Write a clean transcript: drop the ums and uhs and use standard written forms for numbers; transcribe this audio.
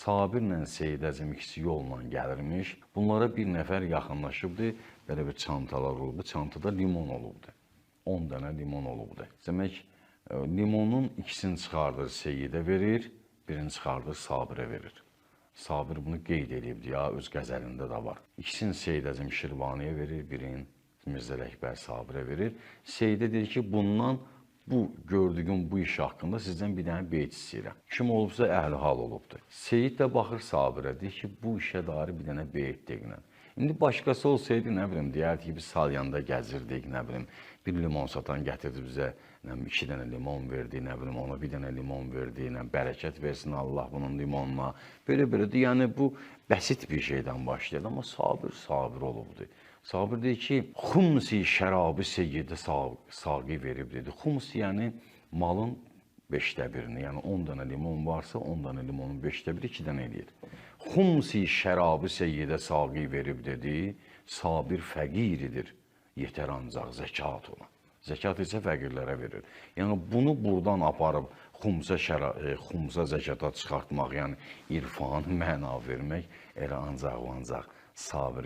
Sabirlə Seyid Əzim ikisi yolla gəlirmiş. Bunlara bir nəfər yaxınlaşıbdı, belə bir çantalar olub. Bu çantada limon olubdu. 10 dənə limon olubdu. Demək, limonun ikisini çıxardır Seyidə verir, birini çıxardır Sabirə verir. Sabir bunu qeyd edibdi, ya öz qəzəlində də var. İkisini Seyid Əzim Şirvaniyə verir, birini Mirzə Ələkbər Sabirə verir. Seyidə deyir ki, bundan bu gördüyüm bu iş haqqında sizdən bir dənə beyt istəyirəm. Kim olubsa əhli hal olubdur. Seyid də baxır Sabirə, deyir ki, bu işə dair bir dənə beyt deqinə. İndi başqası olsaydı, nə bilim, deyərdi ki, biz Salyanda gəzirdik, nə bilim, bir limon satan gətirdi bizə, nə bilim, 2 dənə limon verdi, nə bilim, ona bir dənə limon verdi, nə bərəkət versin Allah bunun limonuna. Belə-belədir. Yəni bu bəsit bir şeydən başlayır, amma Sabir Sabir olubdu. Sabir deyir ki, xumsi şərabı seyyidə saqi verib dedi. Xums yəni malın 5də birini, yəni 10 dənə limon varsa, 10 dənə limonun 5də biri 2 dənə eləyir. Xumsi şərabı seyyidə saqi verib dedi, Sabir fəqiridir, yetər ancaq zəkat ona. Zəkat isə fəqirlərə verir. Yəni bunu buradan aparıb xumsa xumsa zəkata çıxartmaq, yəni irfan məna vermək elə ancaq və ancaq Sabir